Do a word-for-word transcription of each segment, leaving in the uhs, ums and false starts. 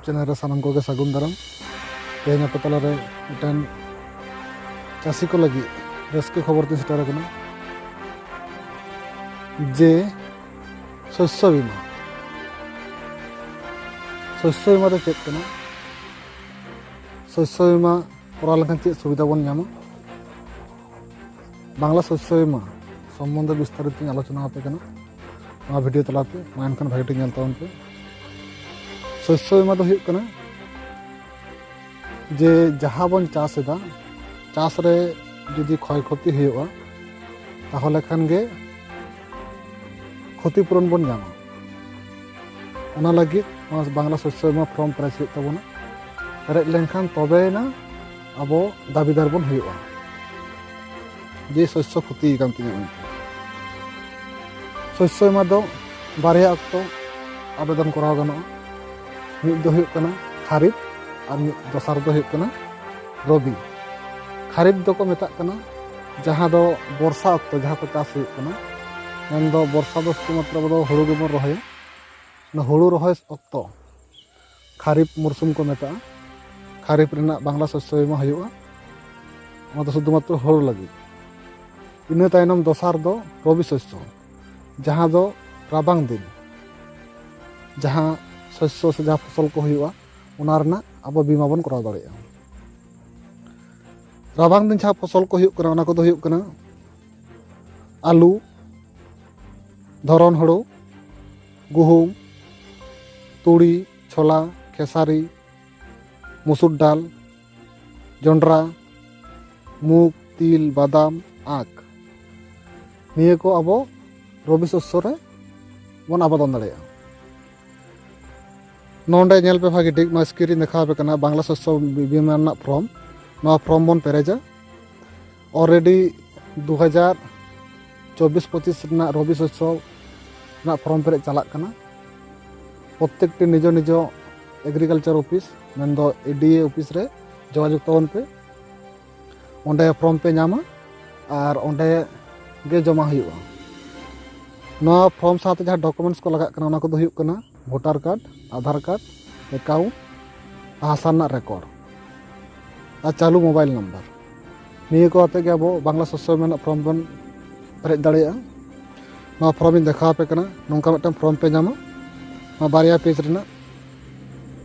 Channel ᱨᱮ ᱥᱟᱱᱟᱢ ᱠᱚᱜᱮ ᱥᱟᱹᱜᱩᱱ ᱫᱟᱨᱟᱢ᱾ ᱛᱮᱦᱮᱧ ᱟᱯᱮ ᱛᱟᱞᱟᱨᱮ ᱢᱤᱫᱴᱮᱱ ᱪᱟᱹᱥᱤ ᱠᱚ ᱞᱟᱹᱜᱤᱫ ᱨᱟᱹᱥᱠᱟᱹ ᱠᱷᱚᱵᱚᱨ ᱛᱤᱧ ᱥᱮᱴᱮᱨ ᱟᱠᱟᱱᱟ ᱡᱮ ᱥᱚᱥᱭᱚ ᱵᱤᱢᱟ᱾ ᱥᱚᱥᱭᱚ ᱵᱤᱢᱟ ᱫᱚ ᱪᱮᱫ ᱠᱟᱱᱟ? ᱥᱚᱥᱭᱚ ᱵᱤᱢᱟ ᱠᱚᱨᱟᱣ ᱞᱮᱠᱷᱟᱱ ᱪᱮᱫ ᱥᱩᱵᱤᱫᱷᱟ ᱵᱚᱱ ᱧᱟᱢᱟ? ᱵᱟᱝᱞᱟ ᱥᱚᱥᱭᱚ ᱵᱤᱢᱟ ᱥᱚᱢᱵᱚᱱᱫᱷᱮ ᱵᱤᱥᱛᱟᱨᱤᱛ ᱤᱧ ᱟᱞᱳᱪᱚᱱᱟ ᱟᱯᱮ ᱠᱟᱱᱟ ᱱᱚᱣᱟ ᱵᱷᱤᱰᱤᱭᱳ ᱛᱟᱞᱟᱛᱮ᱾ ᱢᱟ ᱮᱱᱠᱷᱟᱱ ᱵᱷᱟᱜᱮ ᱴᱷᱤᱠ ᱧᱮᱞ ᱛᱟᱵᱚᱱ ᱯᱮ᱾ ᱥᱚᱥᱭᱚ ᱵᱤᱢᱟ ᱫᱚ ᱦᱩᱭᱩᱜ ᱠᱟᱱᱟ ᱡᱮ ᱡᱟᱦᱟᱸ ᱵᱚᱱ ᱪᱟᱥ ᱮᱫᱟ, ᱪᱟᱥ ᱨᱮ ᱡᱩᱫᱤ ᱠᱷᱚᱭ ᱠᱷᱚᱛᱤ ᱦᱩᱭᱩᱜᱼᱟ, ᱛᱟᱦᱚᱞᱮ ᱠᱷᱟᱱ ᱜᱮ ᱠᱷᱚᱛᱤ ᱯᱩᱨᱚᱱ ᱵᱚᱱ ᱧᱟᱢᱟ᱾ ᱚᱱᱟ ᱞᱟᱹᱜᱤᱫ ᱱᱚᱣᱟ ᱵᱟᱝᱞᱟ ᱥᱚᱥᱭᱚ ᱵᱤᱢᱟ ᱯᱷᱨᱚᱢ ᱯᱮᱨᱮᱡ ᱦᱩᱭᱩᱜ ᱛᱟᱵᱚᱱᱟ᱾ ᱯᱮᱨᱮᱡ ᱞᱮᱱᱠᱷᱟᱱ ᱛᱚᱵᱮᱭᱮᱱᱟ ᱟᱵᱚ ᱫᱟᱹᱵᱤᱫᱟᱨ ᱵᱚᱱ ᱦᱩᱭᱩᱜᱼᱟ ᱡᱮ ᱥᱚᱥᱭᱚ ᱠᱷᱚᱛᱤ ᱟᱠᱟᱱ ᱛᱤᱧᱟᱹ ᱢᱮᱱᱛᱮ᱾ ᱥᱚᱥᱭᱚ ᱵᱤᱢᱟ ᱫᱚ ᱵᱟᱨᱭᱟ ᱚᱠᱛᱚ ᱟᱵᱮᱫᱚᱱ ᱠᱚᱨᱟᱣ ᱜᱟᱱᱚᱜᱼᱟ᱾ ᱢᱤᱫ ᱫᱚ ᱦᱩᱭᱩᱜ ᱠᱟᱱᱟ ᱠᱷᱟᱨᱤᱯ ᱟᱨ ᱢᱤᱫ ᱫᱚᱥᱟᱨ ᱫᱚ ᱦᱩᱭᱩᱜ ᱠᱟᱱᱟ ᱨᱚᱵᱤ᱾ ᱠᱷᱟᱨᱤᱯ ᱫᱚᱠᱚ ᱢᱮᱛᱟᱜ ᱠᱟᱱᱟ ᱡᱟᱦᱟᱸ ᱫᱚ ᱵᱚᱨᱥᱟ ᱚᱠᱛᱚ ᱡᱟᱦᱟᱸ ᱠᱚ ᱪᱟᱥ ᱦᱩᱭᱩᱜ ᱠᱟᱱᱟ, ᱢᱮᱱᱫᱚ ᱵᱚᱨᱥᱟ ᱫᱚ ᱥᱩᱫᱷᱩᱢᱟᱛᱨᱚ ᱟᱵᱚ ᱫᱚ ᱦᱩᱲᱩ ᱜᱮᱵᱚᱱ ᱨᱚᱦᱚᱭᱟ᱾ ᱚᱱᱟ ᱦᱩᱲᱩ ᱨᱚᱦᱚᱭ ᱚᱠᱛᱚ ᱠᱷᱟᱨᱤᱯ ᱢᱩᱨᱥᱩᱢ ᱠᱚ ᱢᱮᱛᱟᱜᱼᱟ᱾ ᱠᱷᱟᱨᱤᱯ ᱨᱮᱱᱟᱜ ᱵᱟᱝᱞᱟ ᱥᱚᱥᱭᱚ ᱵᱤᱢᱟ ᱦᱩᱭᱩᱜᱼᱟ, ᱚᱱᱟ ᱫᱚ ᱥᱩᱫᱷᱩᱢᱟᱛᱨᱚ ᱦᱩᱲᱩ ᱞᱟᱹᱜᱤᱫ᱾ ᱤᱱᱟᱹ ᱛᱟᱭᱱᱚᱢ ᱫᱚᱥᱟᱨ ᱫᱚ ᱨᱚᱵᱤ ᱥᱚᱥᱭᱚ, ᱡᱟᱦᱟᱸ ᱫᱚ ᱨᱟᱵᱟᱝ ᱫᱤᱱ ᱡᱟᱦᱟᱸ ᱥᱚᱥᱭᱚ ᱥᱮ ᱡᱟᱦᱟᱸ ᱯᱷᱚᱥᱚᱞ ᱠᱚ ᱦᱩᱭᱩᱜᱼᱟ, ᱚᱱᱟ ᱨᱮᱱᱟᱜ ᱟᱵᱚ ᱵᱤᱢᱟ ᱵᱚᱱ ᱠᱚᱨᱟᱣ ᱫᱟᱲᱮᱭᱟᱜᱼᱟ᱾ ᱨᱟᱵᱟᱝ ᱫᱤᱱ ᱡᱟᱦᱟᱸ ᱯᱷᱚᱥᱚᱞ ᱠᱚ ᱦᱩᱭᱩᱜ ᱠᱟᱱᱟ, ᱚᱱᱟ ᱠᱚᱫᱚ ᱦᱩᱭᱩᱜ ᱠᱟᱱᱟ ᱟᱹᱞᱩ, ᱫᱷᱚᱨᱚᱱ ᱦᱩᱲᱩ, ᱜᱩᱦᱩᱢ, ᱛᱩᱲᱤ, ᱪᱷᱚᱞᱟ, ᱠᱷᱮᱥᱟᱨᱤ, ᱢᱩᱥᱩᱨ ᱰᱟᱞ, ᱡᱚᱱᱰᱨᱟ, ᱢᱩᱜᱽ, ᱛᱤᱞ, ᱵᱟᱫᱟᱢ, ᱟᱸᱠ, ᱱᱤᱭᱟᱹ ᱠᱚ ᱟᱵᱚ ᱨᱚᱵᱤ ᱥᱚᱥᱭᱚ ᱨᱮ ᱵᱚᱱ ᱟᱵᱟᱫᱚᱱ ᱫᱟᱲᱮᱭᱟᱜᱼᱟ᱾ ᱱᱚᱰᱮ ᱧᱮᱞ ᱯᱮ ᱵᱷᱟᱜᱮ ᱴᱷᱤᱠ, ᱱᱚᱣᱟ ᱥᱠᱨᱤᱱ ᱨᱤᱧ ᱫᱮᱠᱷᱟᱣ ᱟᱯᱮ ᱠᱟᱱᱟ ᱵᱟᱝᱞᱟ ᱥᱚᱥᱭᱚ ᱵᱤᱢᱟ ᱨᱮᱱᱟᱜ ᱯᱷᱨᱚᱢ᱾ ᱱᱚᱣᱟ ᱯᱷᱨᱚᱢ ᱵᱚᱱ ᱯᱮᱨᱮᱡᱟ᱾ ᱚᱞᱨᱮᱰᱤ ᱫᱩ ᱦᱟᱡᱟᱨ ᱪᱚᱵᱵᱤᱥ ᱯᱚᱸᱪᱤᱥ ᱨᱮᱱᱟᱜ ᱨᱚᱵᱤ ᱥᱚᱥᱭᱚ ᱨᱮᱱᱟᱜ ᱯᱷᱨᱚᱢ ᱯᱮᱨᱮᱡ ᱪᱟᱞᱟᱜ ᱠᱟᱱᱟ᱾ ᱯᱨᱚᱛᱛᱮᱠᱴᱤ ᱱᱤᱡᱚ ᱱᱤᱡᱚ ᱮᱜᱽᱨᱤᱠᱟᱞᱪᱟᱨ ᱚᱯᱷᱤᱥ, ᱢᱮᱱᱫᱚ ᱮᱰᱤᱮ ᱚᱯᱷᱤᱥ ᱨᱮ ᱡᱳᱜᱟᱡᱳᱜᱽ ᱛᱟᱵᱚᱱ ᱯᱮ᱾ ᱚᱸᱰᱮ ᱯᱷᱨᱚᱢ ᱯᱮ ᱧᱟᱢᱟ ᱟᱨ ᱚᱸᱰᱮ ᱜᱮ ᱡᱚᱢᱟ ᱦᱩᱭᱩᱜᱼᱟ᱾ ᱱᱚᱣᱟ ᱯᱷᱨᱚᱢ ᱥᱟᱶᱛᱮ ᱡᱟᱦᱟᱸ ᱰᱚᱠᱩᱢᱮᱱᱴᱥ ᱠᱚ ᱞᱟᱜᱟᱜ ᱠᱟᱱᱟ, ᱚᱱᱟ ᱠᱚᱫᱚ ᱦᱩᱭᱩᱜ ᱠᱟᱱᱟ voter card, Aadhaar card, account, ᱦᱟᱥᱟ ᱨᱮᱱᱟᱜ ᱨᱮᱠᱚᱨᱰ ᱟᱨ ᱪᱟᱹᱞᱩ ᱢᱳᱵᱟᱭᱤᱞ ᱱᱟᱢᱵᱟᱨ᱾ ᱱᱤᱭᱟᱹ ᱠᱚ ᱟᱛᱮ ᱜᱮ ᱟᱵᱚ ᱵᱟᱝᱞᱟ ᱥᱚᱥᱭᱚ ᱵᱤᱢᱟ ᱨᱮᱱᱟᱜ ᱯᱷᱨᱚᱢ ᱵᱚᱱ ᱯᱮᱨᱮᱡ ᱫᱟᱲᱮᱭᱟᱜᱼᱟ᱾ ᱱᱚᱣᱟ ᱯᱷᱨᱚᱢ ᱤᱧ ᱫᱮᱠᱷᱟᱣ ᱟᱯᱮ ᱠᱟᱱᱟ᱾ ᱱᱚᱝᱠᱟ ᱢᱤᱫᱴᱟᱝ ᱯᱷᱨᱚᱢ ᱯᱮ ᱧᱟᱢᱟ, ᱱᱚᱣᱟ ᱵᱟᱨᱭᱟ ᱯᱮᱡᱽ ᱨᱮᱱᱟᱜ᱾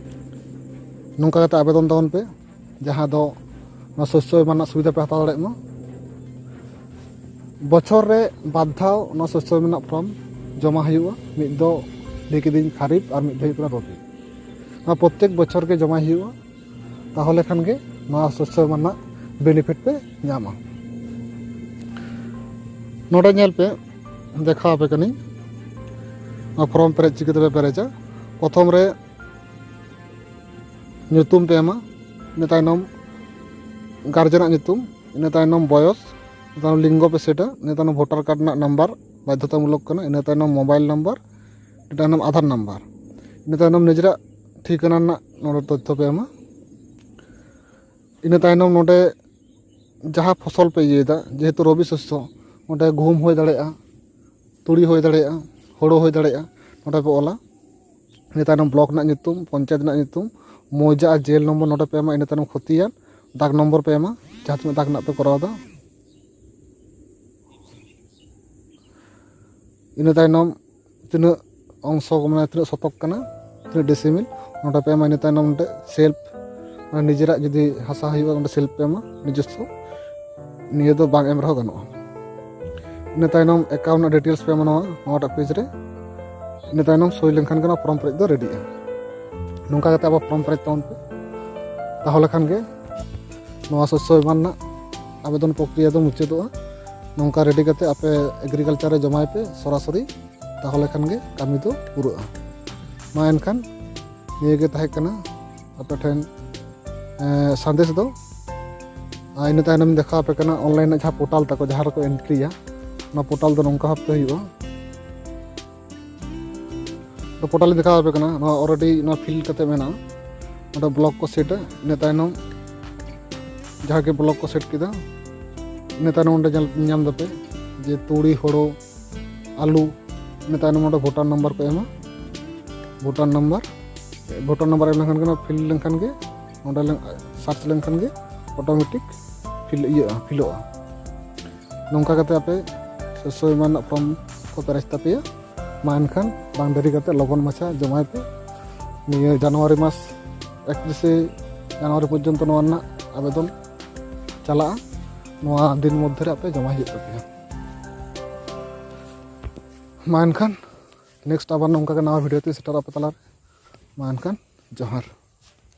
ᱱᱚᱝᱠᱟ ᱠᱟᱛᱮ ᱟᱵᱮᱫᱚᱱ ᱛᱟᱵᱚᱱ ᱯᱮ, ᱡᱟᱦᱟᱸ ᱫᱚ ᱱᱚᱣᱟ ᱥᱚᱥᱭᱚ ᱵᱤᱢᱟ ᱨᱮᱱᱟᱜ ᱥᱩᱵᱤᱫᱷᱟ ᱯᱮ ᱦᱟᱛᱟᱣ ᱫᱟᱲᱮᱭᱟᱜ ᱢᱟ᱾ ᱵᱚᱪᱷᱚᱨ ᱨᱮ ᱵᱟᱨ ᱫᱷᱟᱣ ᱱᱚᱣᱟ ᱥᱚᱥᱭᱚ ᱵᱤᱢᱟ ᱨᱮᱱᱟᱜ ᱯᱷᱨᱚᱢ ᱡᱚᱢᱟ ᱦᱩᱭᱩᱜᱼᱟ᱾ ᱢᱤᱫ ᱫᱚ ᱞᱟᱹᱭ ᱠᱤᱫᱟᱹᱧ ᱠᱷᱟᱨᱤᱯ ᱟᱨ ᱢᱤᱫ ᱫᱚ ᱦᱩᱭᱩᱜ ᱠᱟᱱᱟ ᱨᱚᱵᱤ᱾ ᱱᱚᱣᱟ ᱯᱨᱚᱛᱛᱮᱠ ᱵᱚᱪᱷᱚᱨ ᱜᱮ ᱡᱚᱢᱟᱭ ᱦᱩᱭᱩᱜᱼᱟ᱾ ᱛᱟᱦᱚᱞᱮ ᱠᱷᱟᱱ ᱜᱮ ᱱᱚᱣᱟ ᱥᱚᱥᱭᱚ ᱵᱤᱢᱟ ᱨᱮᱱᱟᱜ ᱵᱮᱱᱤᱯᱷᱤᱴ ᱯᱮ ᱧᱟᱢᱟ᱾ ᱱᱚᱰᱮ ᱧᱮᱞ ᱯᱮ, ᱫᱮᱠᱷᱟᱣ ᱟᱯᱮ ᱠᱟᱹᱱᱟᱹᱧ ᱱᱚᱣᱟ ᱯᱷᱨᱚᱢ ᱯᱮᱨᱮᱡ ᱪᱤᱠᱟᱹ ᱛᱮᱯᱮ ᱯᱮᱨᱮᱡᱟ᱾ ᱯᱨᱚᱛᱷᱚᱢ ᱨᱮ ᱧᱩᱛᱩᱢ ᱯᱮ ᱮᱢᱟ, ᱤᱱᱟᱹ ᱛᱟᱭᱱᱚᱢ ᱜᱟᱨᱡᱮᱱᱟᱜ ᱧᱩᱛᱩᱢ, ᱤᱱᱟᱹ ᱛᱟᱭᱱᱚᱢ ᱵᱚᱭᱚᱥ, ᱤᱱᱟᱹ ᱛᱟᱭᱱᱚᱢ ᱞᱤᱝᱜᱚ ᱯᱮ ᱥᱮᱴᱟ, ᱤᱱᱟᱹ ᱛᱟᱭᱱᱚᱢ ᱵᱷᱳᱴᱟᱨ ᱠᱟᱨᱰ ᱨᱮᱱᱟᱜ ᱱᱟᱢᱵᱟᱨ ᱵᱟᱫᱽᱫᱷᱚᱛᱟᱢᱩᱞᱚᱠ ᱠᱟᱱᱟ, ᱤᱱᱟᱹ ᱛᱟᱭᱱᱚᱢ ᱢᱳᱵᱟᱭᱤᱞ ᱱᱟᱢᱵᱟᱨ, ᱤᱱᱟᱹ ᱛᱟᱭᱱᱚᱢ ᱟᱫᱷᱟᱨ ᱱᱟᱢᱵᱟᱨ, ᱤᱱᱟᱹ ᱛᱟᱭᱱᱚᱢ ᱱᱤᱡᱮᱨᱟᱜ ᱴᱷᱤᱠᱟᱹᱱᱟ ᱨᱮᱱᱟᱜ ᱱᱚᱰᱮ ᱛᱚᱛᱛᱷᱚ ᱯᱮ ᱮᱢᱟ᱾ ᱤᱱᱟᱹ ᱛᱟᱭᱱᱚᱢ ᱱᱚᱰᱮ ᱡᱟᱦᱟᱸ ᱯᱷᱚᱥᱚᱞ ᱯᱮ ᱤᱭᱟᱹᱭᱮᱫᱟ, ᱡᱮᱦᱮᱛᱩ ᱨᱚᱵᱤ ᱥᱚᱥᱭᱚ, ᱚᱸᱰᱮ ᱜᱩᱦᱩᱢ ᱦᱩᱭ ᱫᱟᱲᱮᱭᱟᱜᱼᱟ, ᱛᱩᱲᱤ ᱦᱩᱭ ᱫᱟᱲᱮᱭᱟᱜᱼᱟ, ᱦᱳᱲᱳ ᱦᱩᱭ ᱫᱟᱲᱮᱭᱟᱜᱼᱟ, ᱱᱚᱰᱮ ᱯᱮ ᱚᱞᱟ᱾ ᱤᱱᱟᱹ ᱛᱟᱭᱱᱚᱢ ᱵᱞᱚᱠ ᱨᱮᱱᱟᱜ ᱧᱩᱛᱩᱢ, ᱯᱚᱧᱪᱟᱭᱮᱛ ᱨᱮᱱᱟᱜ ᱧᱩᱛᱩᱢ, ᱢᱚᱣᱡᱟ ᱟᱨ ᱡᱮᱞ ᱱᱚᱢᱵᱚᱨ ᱱᱚᱰᱮ ᱯᱮ ᱮᱢᱟ᱾ ᱤᱱᱟᱹ ᱛᱟᱭᱱᱚᱢ ᱠᱷᱚᱛᱤᱭᱟᱱ ᱫᱟᱜᱽ ᱱᱚᱢᱵᱚᱨ ᱯᱮ ᱮᱢᱟ, ᱡᱟᱦᱟᱸ ᱛᱤᱱᱟᱹᱜ ᱫᱟᱜᱽ ᱨᱮᱱᱟᱜ ᱯᱮ ᱠᱚᱨᱟᱣ ᱮᱫᱟ᱾ ᱤᱱᱟᱹ ᱛᱟᱭᱱᱚᱢ ᱛᱤᱱᱟᱹᱜ ᱚᱝᱥᱚ, ᱢᱟᱱᱮ ᱛᱤᱱᱟᱹᱜ ᱥᱚᱛᱚᱠ ᱠᱟᱱᱟ, ᱛᱤᱱᱟᱹᱜ ᱰᱮᱥᱤᱢᱮᱞ, ᱱᱚᱰᱮ ᱯᱮ ᱮᱢᱟ᱾ ᱤᱱᱟᱹ ᱛᱟᱭᱱᱚᱢ ᱱᱚᱰᱮ ᱥᱮᱞᱯ, ᱢᱟᱱᱮ ᱱᱤᱡᱮᱨᱟᱜ ᱡᱩᱫᱤ ᱦᱟᱥᱟ ᱦᱩᱭᱩᱜᱼᱟ, ᱚᱸᱰᱮ ᱥᱮᱞᱯ ᱯᱮ ᱮᱢᱟ, ᱱᱤᱡᱚᱥᱥᱚ᱾ ᱱᱤᱭᱟᱹ ᱫᱚ ᱵᱟᱝ ᱮᱢ ᱨᱮᱦᱚᱸ ᱜᱟᱱᱚᱜᱼᱟ᱾ ᱤᱱᱟᱹ ᱛᱟᱭᱱᱚᱢ ᱮᱠᱟᱣᱩᱱᱴ ᱨᱮᱱᱟᱜ ᱰᱤᱴᱮᱞᱥ ᱯᱮ ᱮᱢᱟ ᱱᱚᱣᱟ, ᱱᱚᱣᱟᱴᱟᱜ ᱯᱮᱡᱽ ᱨᱮ᱾ ᱤᱱᱟᱹ ᱛᱟᱭᱱᱚᱢ ᱥᱳᱭ ᱞᱮᱱᱠᱷᱟᱱ ᱜᱮ ᱱᱚᱣᱟ ᱯᱷᱨᱚᱢ ᱯᱮᱨᱮᱡ ᱫᱚ ᱨᱮᱰᱤᱜᱼᱟ᱾ ᱱᱚᱝᱠᱟ ᱠᱟᱛᱮ ᱟᱵᱚ ᱯᱷᱨᱚᱢ ᱯᱮᱨᱮᱡ ᱛᱟᱵᱚᱱ ᱯᱮ, ᱛᱟᱦᱚᱞᱮ ᱠᱷᱟᱱ ᱜᱮ ᱱᱚᱣᱟ ᱥᱚᱥᱭᱚ ᱵᱤᱢᱟ ᱨᱮᱱᱟᱜ ᱟᱵᱮᱫᱚᱱ ᱯᱨᱚᱠᱨᱤᱭᱟ ᱫᱚ ᱢᱩᱪᱟᱹᱫᱚᱜᱼᱟ᱾ ᱱᱚᱝᱠᱟ ᱨᱮᱰᱤ ᱠᱟᱛᱮ ᱟᱯᱮ ᱮᱜᱽᱨᱤᱠᱟᱞᱪᱟᱨ ᱨᱮ ᱡᱚᱢᱟᱭ ᱯᱮ ᱥᱚᱨᱟᱥᱚᱨᱤ, ᱛᱟᱦᱚᱞᱮ ᱠᱷᱟᱱ ᱜᱮ ᱠᱟᱹᱢᱤ ᱫᱚ ᱯᱩᱨᱟᱹᱜᱼᱟ᱾ ᱢᱟ ᱮᱱᱠᱷᱟᱱ ᱱᱤᱭᱟᱹ ᱜᱮ ᱛᱟᱦᱮᱸ ᱠᱟᱱᱟ ᱟᱯᱮ ᱴᱷᱮᱱ, ᱮᱸ, ᱥᱟᱸᱫᱮᱥ ᱫᱚ᱾ ᱟᱨ ᱤᱱᱟᱹ ᱛᱟᱭᱱᱚᱢ ᱤᱧ ᱫᱮᱠᱷᱟᱣ ᱟᱯᱮ ᱠᱟᱱᱟ ᱚᱱᱞᱟᱭᱤᱱ ᱨᱮᱱᱟᱜ ᱡᱟᱦᱟᱸ ᱯᱳᱨᱴᱟᱞ ᱛᱟᱠᱚ, ᱡᱟᱦᱟᱸ ᱨᱮᱠᱚ ᱮᱱᱴᱨᱤᱭᱟ, ᱚᱱᱟ ᱯᱳᱨᱴᱟᱞ ᱫᱚ ᱱᱚᱝᱠᱟ ᱵᱷᱟᱵᱛᱮ ᱦᱩᱭᱩᱜᱼᱟ᱾ ᱛᱚ ᱯᱳᱨᱴᱟᱞ ᱤᱧ ᱫᱮᱠᱷᱟᱣ ᱟᱯᱮ ᱠᱟᱱᱟ, ᱱᱚᱣᱟ ᱚᱞᱨᱮᱰᱤ ᱱᱚᱣᱟ ᱯᱷᱤᱞ ᱠᱟᱛᱮ ᱢᱮᱱᱟᱜᱼᱟ᱾ ᱱᱚᱰᱮ ᱵᱞᱚᱠ ᱠᱚ ᱥᱮᱴᱟ, ᱤᱱᱟᱹ ᱛᱟᱭᱱᱚᱢ ᱡᱟᱦᱟᱸ ᱜᱮ ᱵᱞᱚᱠ ᱠᱚ ᱥᱮᱴ ᱠᱮᱫᱟ, ᱤᱱᱟᱹ ᱛᱟᱭᱱᱚᱢ ᱚᱸᱰᱮ ᱧᱮᱞ ᱧᱟᱢ ᱫᱟᱯᱮ ᱡᱮ ᱛᱩᱲᱤ, ᱦᱳᱲᱳ, ᱟᱹᱞᱩ, ᱤᱱᱟᱹ ᱛᱟᱭᱱᱚᱢ ᱚᱸᱰᱮ ᱵᱷᱳᱴᱟᱨ ᱱᱟᱢᱵᱟᱨ ᱠᱚ ᱮᱢᱟ, ᱵᱷᱳᱴᱟᱨ ᱱᱟᱢᱵᱟᱨ, ᱵᱷᱳᱴᱟᱨ ᱱᱟᱢᱵᱟᱨ ᱮᱢ ᱞᱮᱱᱠᱷᱟᱱ ᱜᱮ, ᱱᱚᱣᱟ ᱯᱷᱤᱞ ᱞᱮᱱᱠᱷᱟᱱ ᱜᱮ, ᱚᱸᱰᱮ ᱞᱮᱱ ᱥᱟᱨᱪ ᱞᱮᱱᱠᱷᱟᱱ ᱜᱮ ᱚᱴᱳᱢᱮᱴᱤᱠ ᱯᱷᱤᱞ ᱤᱭᱟᱹᱜᱼᱟ, ᱯᱷᱤᱞᱚᱜᱼᱟ᱾ ᱱᱚᱝᱠᱟ ᱠᱟᱛᱮ ᱟᱯᱮ ᱥᱚᱥᱭᱚ ᱵᱤᱢᱟ ᱨᱮᱱᱟᱜ ᱯᱷᱚᱨᱢ ᱠᱚ ᱯᱮᱨᱮᱡ ᱛᱟᱯᱮᱭᱟ᱾ ᱢᱟ ᱮᱱᱠᱷᱟᱱ ᱵᱟᱝ ᱰᱮᱨᱤ ᱠᱟᱛᱮ ᱞᱚᱜᱚᱱ ᱢᱟᱪᱷᱟ ᱡᱚᱢᱟᱭ ᱯᱮ᱾ ᱱᱤᱭᱟᱹ ᱡᱟᱱᱩᱣᱟᱨᱤ ᱢᱟᱥ ᱮᱠᱛᱨᱤᱥᱮ ᱡᱟᱱᱩᱣᱟᱨᱤ ᱯᱚᱨᱡᱚᱱᱛᱚ ᱱᱚᱣᱟ ᱨᱮᱱᱟᱜ ᱟᱵᱮᱫᱚᱱ ᱪᱟᱞᱟᱜᱼᱟ᱾ ᱱᱚᱣᱟ ᱫᱤᱱ ᱢᱚᱫᱽᱫᱷᱮ ᱨᱮ ᱟᱯᱮ ᱡᱚᱢᱟᱭ ᱦᱩᱭᱩᱜ ᱛᱟᱯᱮᱭᱟ᱾ ᱢᱟ ᱮᱱᱠᱷᱟᱱ ᱱᱮᱠᱥᱴ ᱟᱵᱟᱨ ᱱᱚᱝᱠᱟ ᱜᱮ ᱱᱟᱣᱟ ᱵᱷᱤᱰᱤᱭᱳ ᱛᱮ ᱥᱮᱴᱮᱨᱚᱜ ᱟᱯᱮ ᱛᱟᱞᱟᱨᱮ᱾ ᱢᱟ ᱮᱱᱠᱷᱟᱱ ᱡᱚᱦᱟᱨ᱾